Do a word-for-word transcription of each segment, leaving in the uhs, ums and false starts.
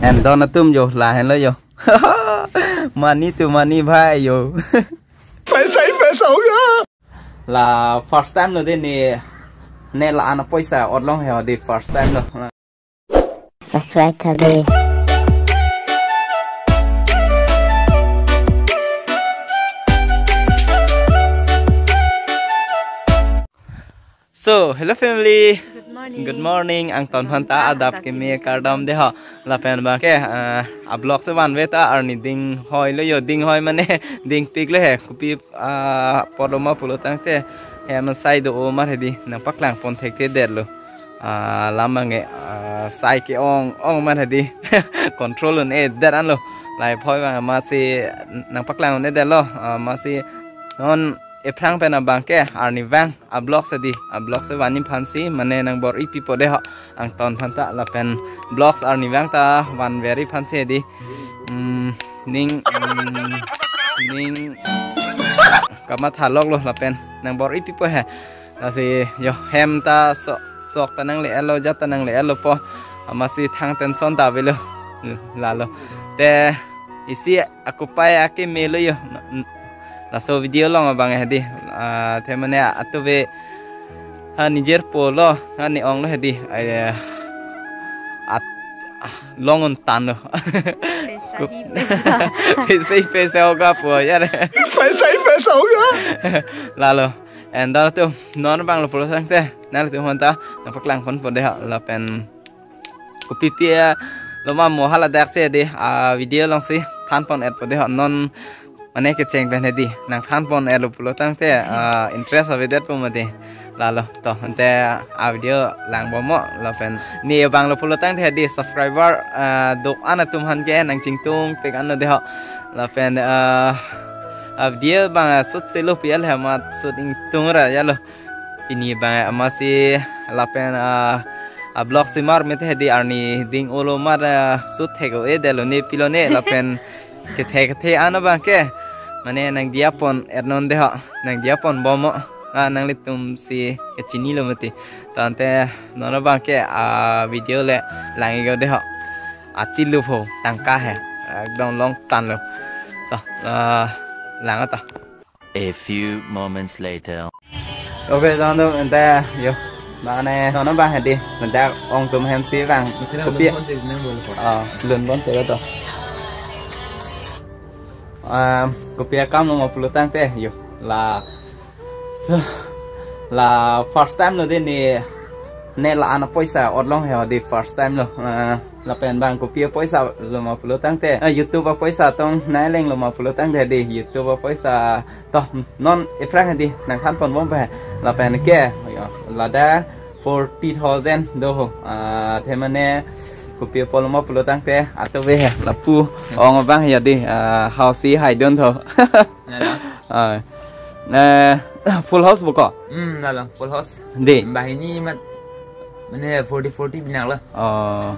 And don atum yo, lahenlo yo. Money to money bhai yo. Paisa hi paisa hoga. La first time lo de ne, ne la-an apoisa otlong he de first time lo. Subscribe tha de. So, hello family. Good morning. Good morning. Angton aphan ta adap keme kardom de ho. Lapen abang ke, ah, a-vlog si vanve ta arni ding hoi lo yo, ding hoi mane ding pik lo he. Kopi, ah, apotlo ma pulo tangte hem asai do-o mar hedi nangpaklang pon thekthedetlo. Ah, lam abang ke, ah, sai ke-ong ong mar hedi control un-edet anlo. Lahei phoi abang amatsi nangpaklang un-edetlo. Ah, amatsi non ephrang pen abang ke arnivang a-vlog si di, a-vlog si vanji aphansi mane nangbor-ipipo de ho. Angton aphan ta lapen vlogs arnivang ta vanverji aphansi di. Hmm, ning, hmm, ning kamatha lok lo lapen nangbor-ipipo he. Lasi yo hem ta so, sok ta nangle-etlo, jat ta nangle-etlo po. Amatsi thang tension ta avelo. Lalo. Te isi akopai akeme lo yo. Laso video along abang hedi. Ah, the mane atuve ha nijirpo lo, ha ne-ong lo hedi. Ai, at, ah, long un tan lo. Paisa hi paisa. Paisa hi paisa hoga po ya re. Paisa hi paisa hoga. Lalo. And don atum non abang lo pulo tangte, nanglitum aphan ta nangpaklang ponpo de ho lapen kopipi, ah, lo ma mo hala dak si de, ah, video along si than pon-etpo de ho non mane kecheng pen hedi nangthan pon-etlo pulo tangte, ah, interest avedetpo mati. Lalo to ante a-video lang bommo lapen ne abang lo pulo tangte hedi subscriber, ah, do-an atum aphan ke nangchingtung pik anlo de ho lapen, ah, a-video abang, ah, shoot si lo pi al he amat shoot ingtung ra ya lo. Pini abang amatsi lapen, ah, a-vlog si mar mete hedi arni ding olo mar, ah, shoot thek-o-edetlo ne pilo ne lapen kethe kethe an abang ke mane nangdiya pon-et non de ho, nangdiya pon bommo, ah, nanglitum si kachinilo mati. Tangte non abang ke, ah, video le lang-ik de ho. Ati lo pho tangka he, ekdom long tan lo. To, ah, lang ta. A few moments later. Okay, don atum ante yo. Mane non abang hedi, ante ong atum hem si abang. Kopi. Ah, lun bon si to. Ah, kopi akam lo ma pulo tangte yo. La. So, la first time lo de ne, ne la-an apoisa otlong he de first time lo. Ah, lapen abang kopi apoisa lo ma pulo tangte, ah, YouTube apoisa tong nai leng lo ma pulo tangte de YouTube apoisa to non ephrang hedi nangthan pon bompo he. Lapen ke, yo, ladak forty thousand do ho. Ah, the mane kopi apotlo ma pulo tangte atuve he lapu ong abang ya de, ah, hausi hai don tho. Lalo. Ah. Eh, full house bo ko? Hmm, lalo, full house. De. Banghini amat mane forty forty binang lo. Oh.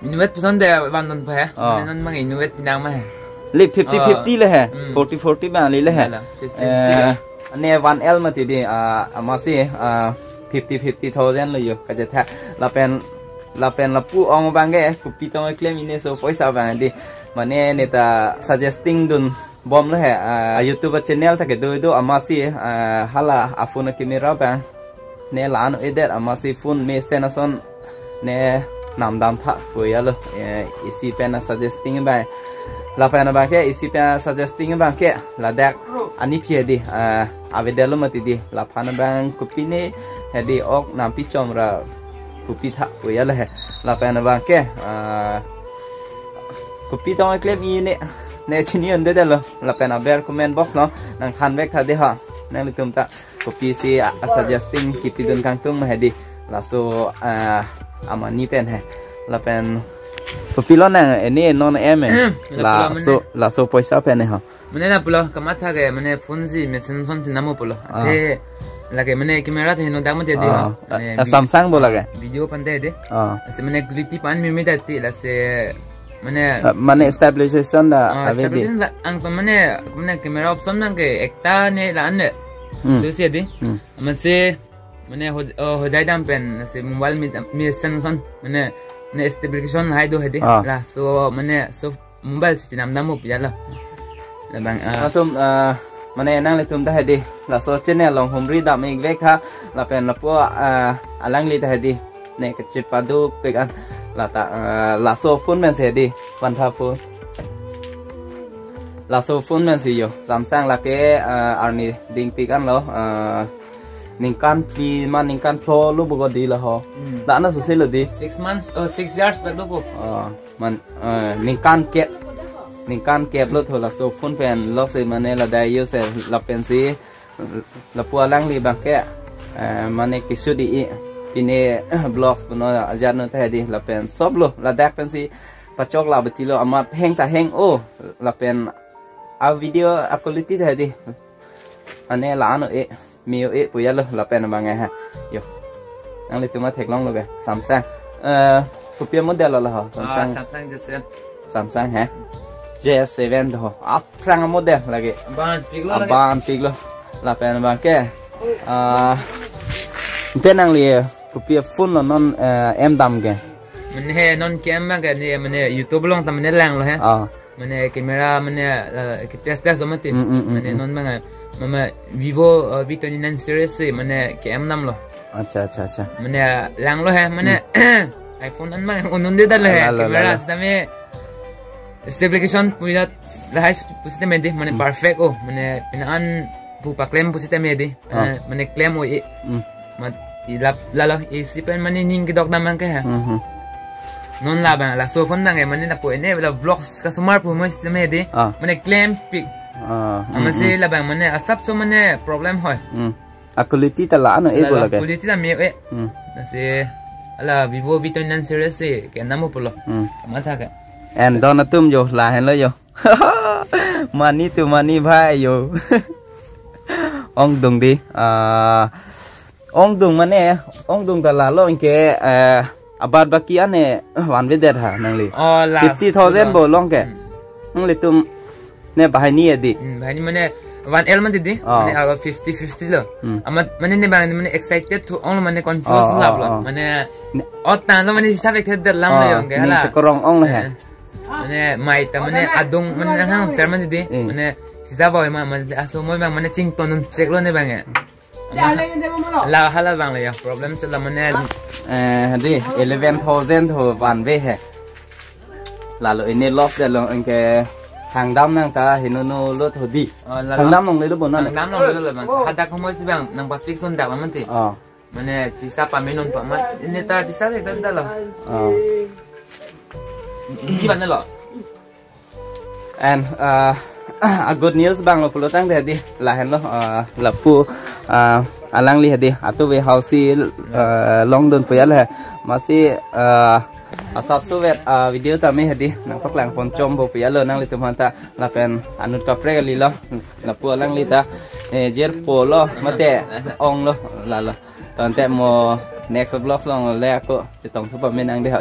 Inutvet puson te van don pa he. Oh. Mane non mang inutvet binang ma he. Le fifty fifty le he. Hmm. Forty forty bang le le he. Lalo, fifty fifty. Eh, ne one L mati de, ah, amatsi, ah, fifty fifty thousand lo yo kachetha. Lapen, lapen lapu ong abang ke kopi tong keklem-i ne so poisa abang de. Mane ne ta suggesting dun bom lo he, ah, YouTube channel ta kedo do amatsi, ah, hala a-phone camera abang ne la-an edet amatsi phone mesen ason ne namdam tha pu ya lo, eh, isi pen a-suggesting abang. Lapen abang ke isi pen a-suggesting abang ke ladak ani phi hedi, ah, avedetlo mati de laphan abang kopi ne hedi ok nampi chom ra kopi tha pu ya lo he. Lapen abang ke, ah, kopi tong keklem-i ne, ne chini un-edetlo. Lapen aber comment box lo nangthan vek tha de ho. Nanglitum ta kopi si a, a-suggesting kipi dun kangtung ma hedi. Laso, ah, amonit pen he. Lapen kopilo nang eni non em he. Lapu la mane. Laso, laso poisa pen he ho. Mane lapulo kamatha ke mane phone si mesen ason chinam pulo. Ah. Ante lake mane camera the no dak mati de. Ah. Mane eh, Samsung bo lake. Video pante de. Ah. Lasi mane quality pan mimi dati lasi mane. Ah, mane stabilization ta ah, ave de. Stabilization la ang to mane, mane camera option nang ke ekta ne la-an ne. Hmm. Tu si de. Hmm. Amatsi mane ho, oh, hojai dam pen si mobile mi, mesen ason mane ne stabilization hai do hedi. Ah. Laso mane so mobile si chinam dam up ya lo. Labang, ah, atum, ah, mane nanglitum ta hedi, laso channel along humri dam-ik vek ha, lapen lapu, ah, alangli ta hedi, ne kachepadu pik an, lata, ah, laso phone pensi hedi, vantha phone. Laso phone pensi yo, Samsung lake, ah, arni dingpik an lo, ah, ningkan phli ma ningkan phlo lo bogo di lo ho. Hmm. La-an aso si lo di. Six months, oh, six years tak do po. Ah, man, eh, ningkan kep, ningkan kep lo tho laso phone pen lok si mane ladak use lapen si lapu alangli abang ke, eh, mane kisudi i pine vlogs puno ajar no ta hedi lapen sob lo ladak pensi pachok la beti lo amat heng ta heng o lapen a video a quality ta hedi. Ane la-an o e, mi o e pu ya lo lapen abang ha. Yo. Nanglitum ta theklong lo ke, Samsung. Eh, kopi model lo ho, ah, Samsung. Samsung J seven. Samsung he. J seven do ho. Aphrang model lake. Aban pik lo lake. Aban pik lo. Lapen abang ke. Ah, ante nangli kopi phone lo non, eh, em dam ke. Mane he non ke em abang ke ne mane YouTube along ta mane lang lo he. Ah. Mane camera mane, eh, ke test test lo mati. Mm, mm, mm, mane mm. Non abang, eh, mama Vivo, eh, V twenty-nine series si mane ke em dam lo. Acha, acha, acha. Mane lang lo he, mane iPhone an abang un-un de dal lo he. Ala, ala, camera ala. Sitame stabilization pu ya lahai pusitame di, mane perfect o, mane pina an pu paklem pusitame di. Ah. Eh, mane klem o e. Hmm. Mat ilap lalo isi pen mane ning kedok dam abang ke ha. Mhm. Non labang laso phone abang e mane lapu ene la vlogs kasomar pu mo sitame di. Ah. Mane klem pik. Ah, hmm, amatsi hmm. Labang mane asap so mane problem hoi. Hmm. A quality ta la-an o e la, bo la lake. Quality la me e. Hmm. Lasi ala Vivo V twenty-nine series si ke namo pulo. Hmm. Kamatha ke. And don atum yo lahenlo yo. Money to money bhai yo. Ongdung di. Ah, ongdung mane, ongdung ta lalo anke, eh, abad baki ane vanvedet ha nangli. Oh, la. Fifty thousand bo long ke. Hmm. Nanglitum ne banghini ya di. Hmm, banghini mane one L mati di. Oh. Mane agar fifty fifty lo. Hmm. Amat mane ne abang mane excited to ong mane confuse oh, lap oh, lo. Oh. Mane ne- ot tan lo mane hisap ek thet lam lo ah, yong ke ning hala. Chekorong ong lo he. Eh. Mane mai ta mane adung mane hang ser mane di. Eh. Mane sisa boy ma mane aso moi abang mane chington check lo ne abang e. La hala abang lo ya problem chela mane. Eh, di eleven thousand ho vanve he. Lalo ini loss de lo anke hangdam nang ta hinunu lo tho di. Oh, lalo. Hangdam nong le lo bonan. Hangdam nong le lo abang. Hadak ko moi si abang nang pa fix on dak mane ti. Oh. Mane chisa pamenon pa ma ini ta chisa le dan dalo. Oh. Di mana lo? And, uh, a good news abang lo pulo tangte di lahenlo, uh, lapu, uh, alangli hedi atu ve house, uh, longdun pu ya lo he. Amatsi, uh, asap so vet, uh, video tame hedi nangpaklang pon chom bo pu ya lo nanglitum aphan ta lapen anut kaprek kali lo. Lapu alangli ta, eh, jer po lo mate ong lo lalo. Tangte mo next vlogs along le ako chetong thu pamenang de ha.